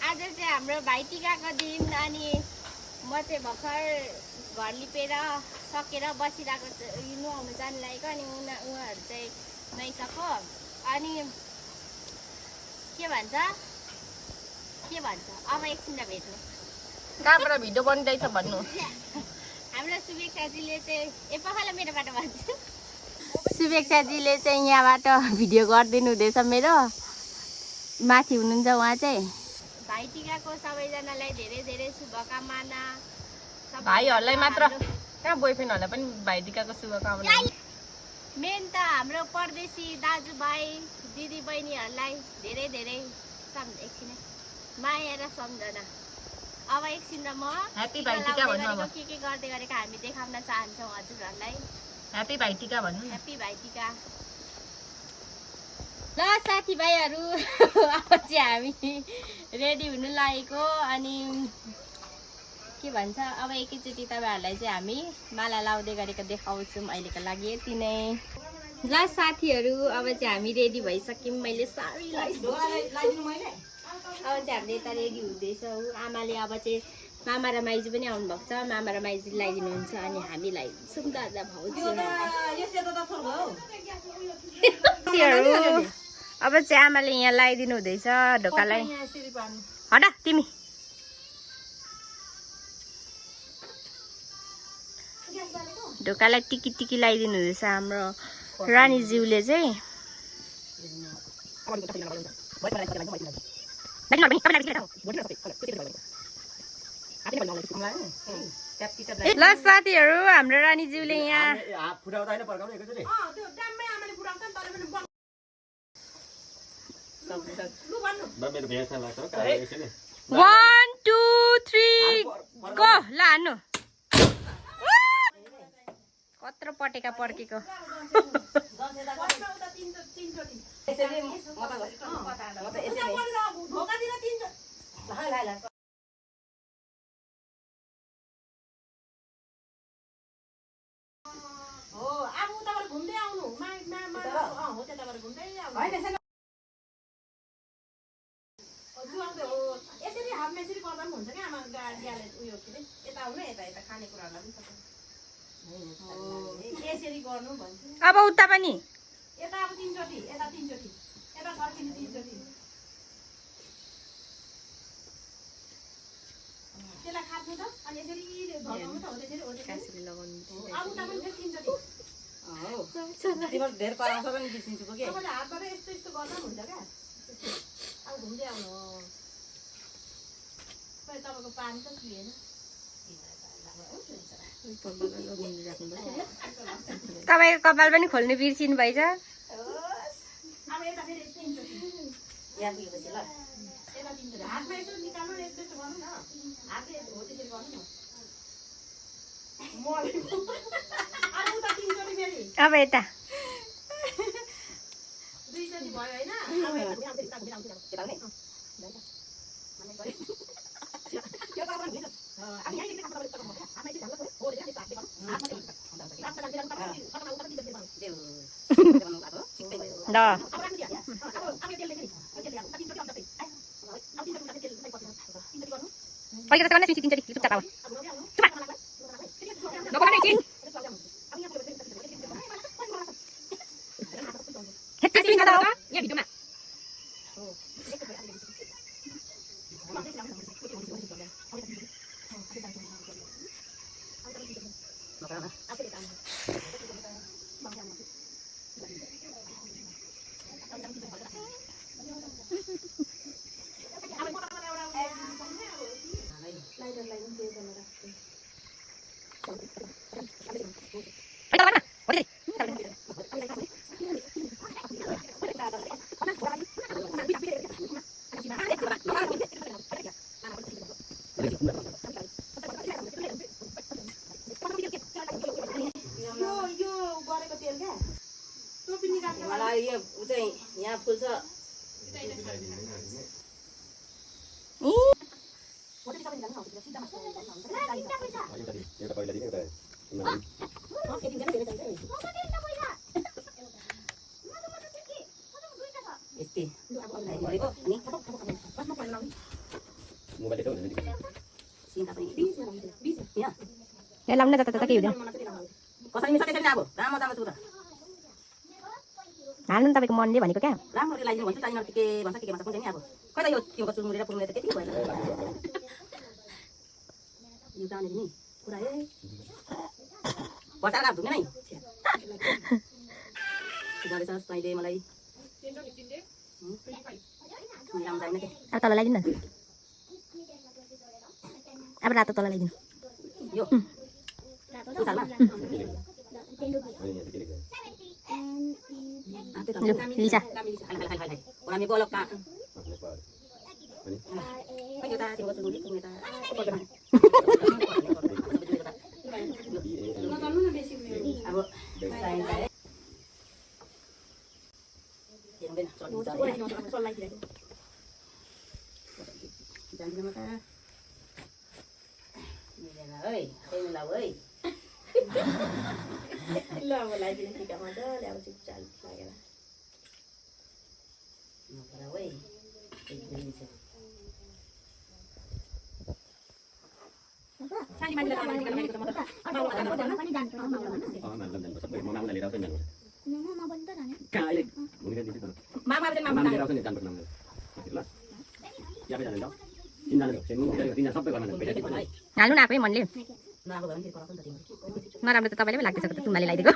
आज चाहिँ हाम्रो भाइटिकाको दिन अनि म चाहिँ भर्खर घर लिपेर सकेर बसिरहेको नुहाउनु जानु लागेको अनि उहाँहरू चाहिँ नुहाइसक्यो अनि के भन्छ अब एकछिन भेट्नु कहाँबाट भिडियो बनिँदैछ भन्नु हाम्रो शुभेच्छाजीले चाहिँ पखाला मेरो बाटो भन्छु शुभेच्छाजीले चाहिँ यहाँबाट भिडियो गरिदिनु हुँदैछ मेरो माथि हुनुहुन्छ उहाँ चाहिँ भाइटिकाको सबैजनालाई धेरै धेरै शुभकामना भाइहरूलाई मात्र कहाँ बोयफ्रेन्डहरूलाई पनि भाइटिकाको शुभकामना मेन त हाम्रो परदेशी दाजुभाइ दिदी बहिनीहरूलाई धेरै धेरै एकछिन माया र सम्झना अब एकछिन म ह्यापी भाइटिका भन्नु अब के गर्दै गरेको हामी देखाउन चाहन्छौँ हजुरहरूलाई ह्यापी भाइटिका भन्नु ह्यापी भाइटिका ल साथीभाइहरू अब चाहिँ हामी रेडी हुनु लागेको अनि के भन्छ अब एकैचोटि तपाईँहरूलाई चाहिँ हामी माला लाउँदै गरेको देखाउँछौँ अहिलेको लागि यति नै ल साथीहरू अब चाहिँ हामी रेडी भइसक्यौँ मैले साडी लगाइदिनु अब चाहिँ हामीले यता रेडी हुँदैछौँ आमाले अब चाहिँ मामा र माइजू पनि आउनुभएको छ मामा र माइजूले लगाइदिनुहुन्छ अनि हामीलाई सुन्दर भाउजू अब चाहिँ आमाले यहाँ लगाइदिनु हुँदैछ ढोकालाई हटा तिमी ढोकालाई टिकी टिकी लगाइदिनु हुँदैछ हाम्रो रानीज्यूले चाहिँ ल साथीहरू हाम्रो रानीज्यूले यहाँ 1 2 3 गो लानु कत्रो पटेका पड्केको अब उता पनि तपाईँको कपाल पनि खोल्नु बिर्सिनु भएछ अब यता यहाँ फुल छ यहाँ लाउन जता के हुँदैन कसरी मिसाउँदै छैन अब राम्रो राम्रो छु त हाल्नु नि तपाईँको मनले भनेको क्या राम्ररी लगाइदिनु भन्छु चाहिन के भन्छ के भन्छ कुन चाहिँ नि अब खै त यो तिम्रो चुरमुरेर पुर्मुरेर त त्यति भएन यो जाने नि कुरा ए बचाएर धुने नै गरेछस् तैँले मलाई राम्रो चाहिने के अब तल लगाइदिनु न अब रातो तल लगाइदिनु यो उसालमा लिसा हामी बोलक का खै यो त तिम्रो चुरमुरे पुर्मुरे अब हाल्नु न आफै मनले नराम्रो त तपाईँले पो लाग्दैछ त तुम्हाले लगाइदिएको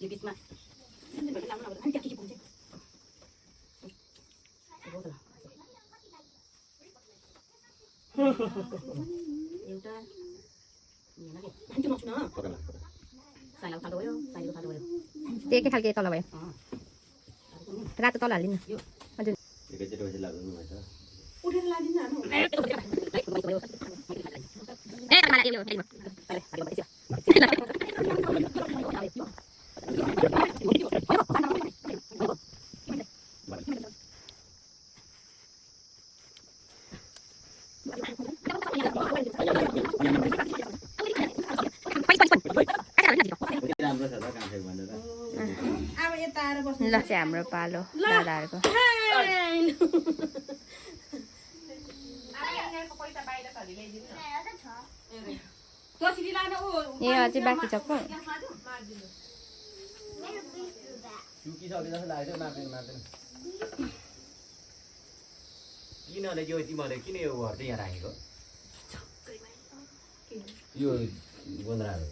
यो बिचमा एउटा एकै खालको तल भयो रातो तल हालिदिनु हजुर ल चाहिँ हाम्रो पालो दादाहरूको ए अझै बाँकी छ पो किन यो तिमीहरूले किन यो घर चाहिँ यहाँ राखेको यो गोन्द्राहरू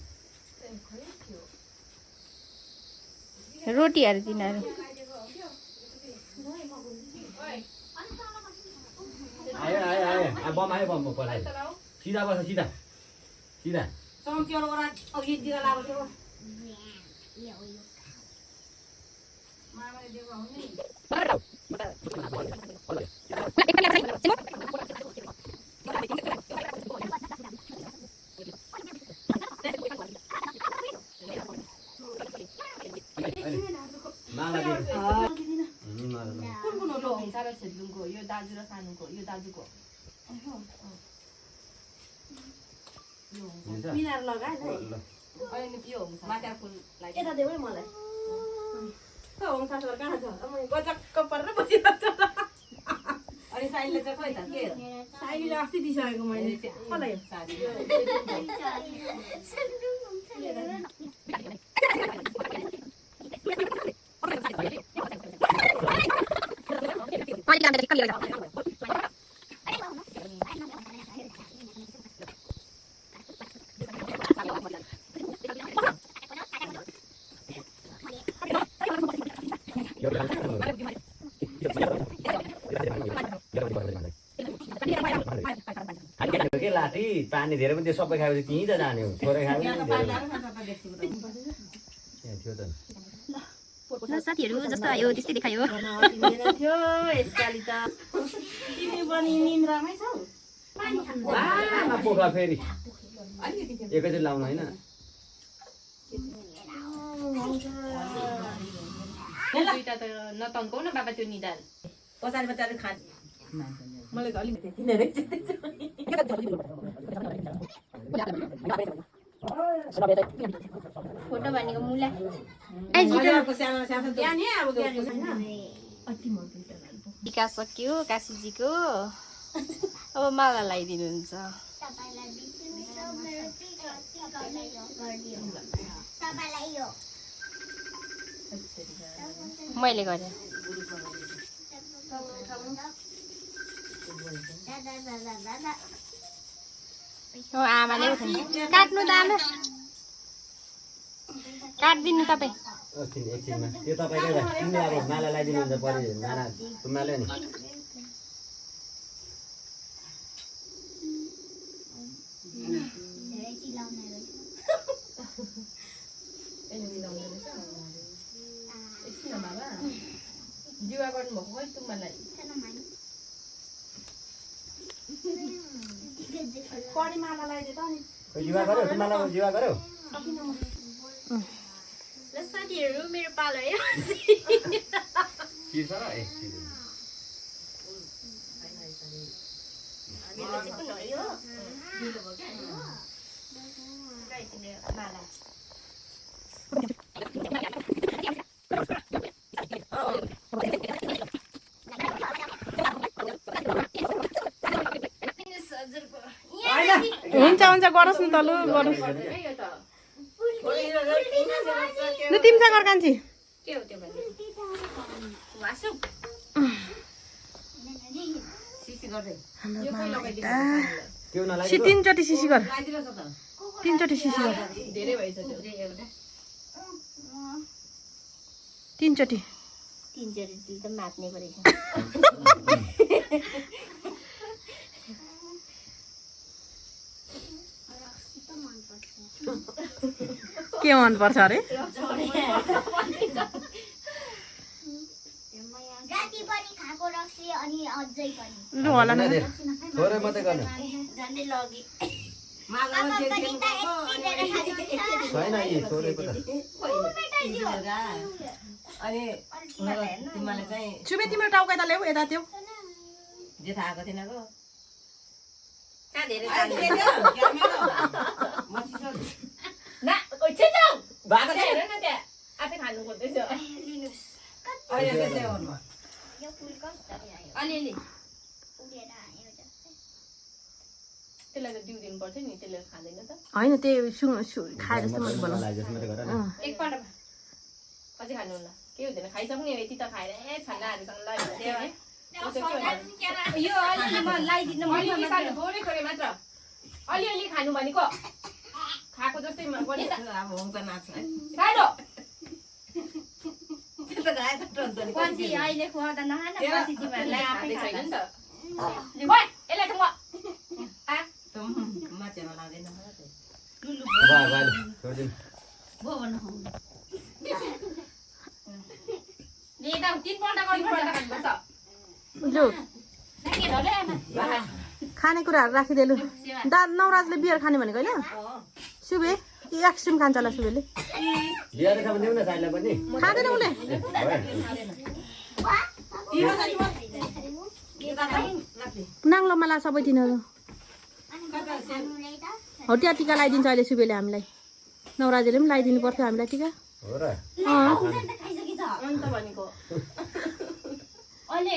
रोटीहरू तिनीहरू आयो आयो आयो बम आयो बम पठायो सिधा बस सिधा सिधा यो दाजु र सानुको यो दाजुको मिनार लगाए अनि यो हुन्छ माका फुल यता देऊ है मलाई होम सासर कहाँ छ गजक्क परेर बसिरहेको छ अनि साइले चाहिँ खोइ त के साइले अस्ति दिइसकेको मैले कसलाई के लाठी पानी धेरै पनि त्यो सबै खाएपछि त्यहीँ त जाने हो थोरै खायो थियो त साथीहरू जस्तो आयो त्यस्तै देखायो थियो यसपालि त तिमी पनि निन्द्रामै छौ पोखा फेरि एकैचोटि लाउनु होइन दुईटा त नतन्काउ न बाबा त्यो निदान पछाडि पछाडि खान्छ मलाई अलिकति किन फोटो भनेको मुला अर्को सानो सानो ज्ञानी अब ज्ञानी छैन टिका सक्यो काशीजीको अब माला लगाइदिनुहुन्छ मैले गरेँ आमाले काट्नु त आमा काटिदिनु तपाईँ एकछिनमा त्यो तपाईँकै तिमीले अब माला लगाइदिनुहुन्छ परि माला तुम्हाले नि जुवा गर्नुभएको खै तुम्हालाई परिमाला लगाइदिए त नि जुवा गर्यो तुम्हाला जुवा गर्यो ल साथीहरू मेरो पालो है के छ र माला हुन्छ हुन्छ गरोस् न त लु गरोस् लु तिमीसँग गर कान्छी के हो त्यो भन्ने वासु सिसी गर्दै त्यो नलाग्यो तीनचोटि सिसी गर लगाइदिनुहोस् न त तीनचोटि सिसी गर धेरै भइसक्यो तीनचोटि तिनचोटि त मात्ने परेछ के मन पर्छ अरे जाति पनि खाएको रक्सी अनि अझै पनि लु होला न थोरै मात्रै गर्नु झन्डै लगी पापा पनि त यति धेरै खानुहुन्छ छैन यी थोरैको त अनि तिमीलाई चाहिँ सुबे तिम्रो टाउका त ल्याऊ यता त्यो जे थाहा थिएन गो कहाँ धेरै ना ओइ छे जाऊ बाबा हेर न त्यहाँ आफै खानु खोज्दैछ अहिले त्यसै हो यो फुल कसरी आयो अलिअलि उडेर आयो जस्तै त्यसलाई त दिउ दिनु पर्छ नि त्यसले खाँदैन त होइन त्यो खाए जस्तो मैले बोलाउँ एकपल्ट अझै खानु होला के हुँदैन खाइसक्ने यति त खाएर ए छन्नाहरूसँग यो अलिअलि म लगाइदिनु अलिअलि खानु थोरै थोरै मात्र अलिअलि खानु भनेको खाएको जस्तै अब हुन्छ नाच खायो पछि अहिले खुवाउँदा नखान पछि तिमीहरूलाई आफै छैन नि खान्छ त ओइ यसलाई त म माछामा लाग्दैन तिनपल्ट गर्नुपर्छ लु खानेकुराहरू राखिदिए लु नवराजले बियर खाने भनेको होइन सुबे एक्सट्रिम खान्छ होला सुबेले बिहार छ भने देऊ न साइडलाई पनि खाँदैन उसले नाङ्लोमा ला सबै तिनीहरू हो त्यहाँ टिका लगाइदिन्छ अहिले सुबेले हामीलाई नवराजेले पनि लगाइदिनु पर्थ्यो हामीलाई टिका हो र अन्त भनेको अहिले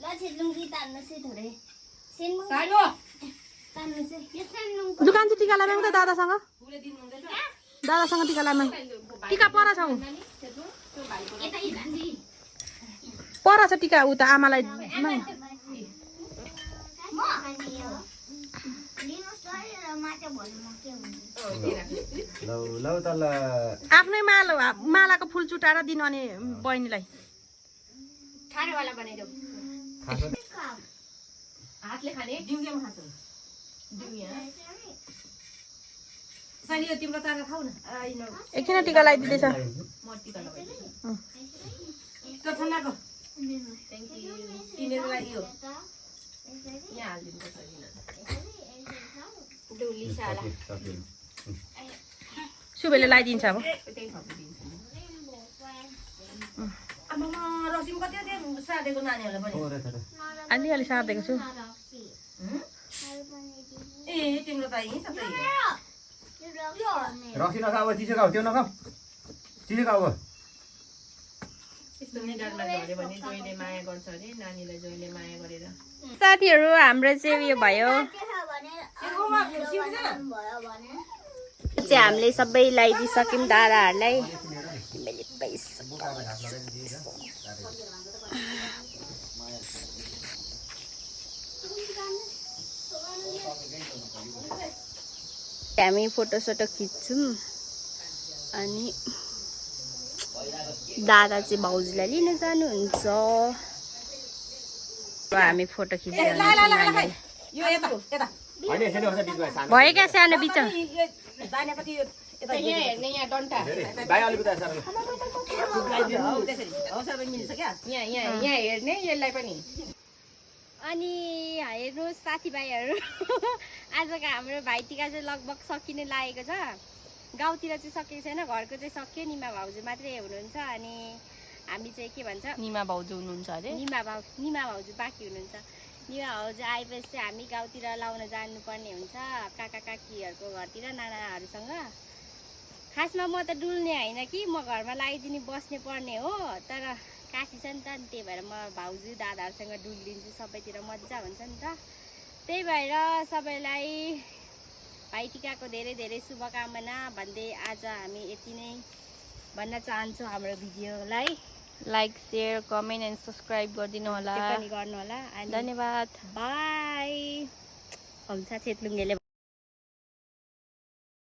ल छेलुङ्गी तान्नुहोस् है थोरै सेनमुङ सानो तान्नुहोस् है यो सेनमुङ दुकान चाहिँ टिका लगाउँ त दादासँग दादासँग टिका लगाउँ टिका पर छौ यता हिँड्नु पर छ टिका उता आमालाई म लिनुहोस् त र माछा भोलि म के हुन्छ लौ लौ त ल आफ्नै मालाको फुल चुटाएर दिनु अनि बहिनीलाई खानेवाला बनाइदेऊ हातले खाने दिउँगेमा खान्छ सानी यो तिम्रो तारा खाऊ न एकछिन टिका लगाइदिँदैछ म टिका लगाइदिन्छु ठन्डाको थ्याङ्क यू किनेर लाग्यो यहाँ हालिदिनु पर्छ डुलिसाला सुबेले लगाइदिन्छ अब त्यही थपिदिन्छु आमामा रसिम कति कति सार्देको नानीहरूलाई पनि थोरै थोरै अलिअलि सार्देको छु रक्सी ए तिम्रो त यहीँ छ त रक्सी नखाऊ अब चिसो खाऊ त्यो नखाऊ चिसो खाऊ अब यस्तो निधारमा झऱ्यो भने जोइले माया गर्छ अरे नानीलाई जोइले माया गरेर साथीहरू हाम्रो चाहिँ उयो भयो चाहिँ हामीले सबै लगाइदिइसक्यौँ दादाहरूलाई हामी फोटोसोटो खिच्छौँ अनि दादा चाहिँ भाउजूलाई लिन जानुहुन्छ हामी फोटो खिच्दै यो यता यता होइन यसरी हुन्छ बिचमा सानो भयो क्या सानो बिच दाहिनेपट्टि यो यता यहाँ हेर्ने यहाँ डन्टा भाइ अलिक उता सर त्यसरी हो सबै मिल्छ क्या यहाँ हेर्ने यसलाई पनि अनि हेर्नुहोस् साथीभाइहरू आजको हाम्रो भाइटिका चाहिँ लगभग सकिने लागेको छ गाउँतिर चाहिँ सकेको छैन घरको चाहिँ सक्यो निमा भाउजू मात्रै हुनुहुन्छ अनि हामी चाहिँ के भन्छ निमा भाउजू हुनुहुन्छ अरे निमा भाउजू बाँकी हुनुहुन्छ निमा भाउजू आएपछि चाहिँ हामी गाउँतिर लाउन जानुपर्ने हुन्छ काका काकीहरूको घरतिर नानाहरूसँग खासमा म त डुल्ने होइन कि म घरमा लगाइदिने बस्ने पर्ने हो तर काशी छ नि त त्यही भएर म भाउजू दादाहरूसँग डुलिदिन्छु सबैतिर मजा हुन्छ नि त त्यही भएर सबैलाई भाइटिकाको धेरै धेरै शुभकामना भन्दै आज हामी यति नै भन्न चाहन्छौँ हाम्रो भिडियोलाई like share comment and subscribe गरिदिनु होला पनि गर्नु होला धन्यवाद बाई हुन्छ छेतलुङ्गेले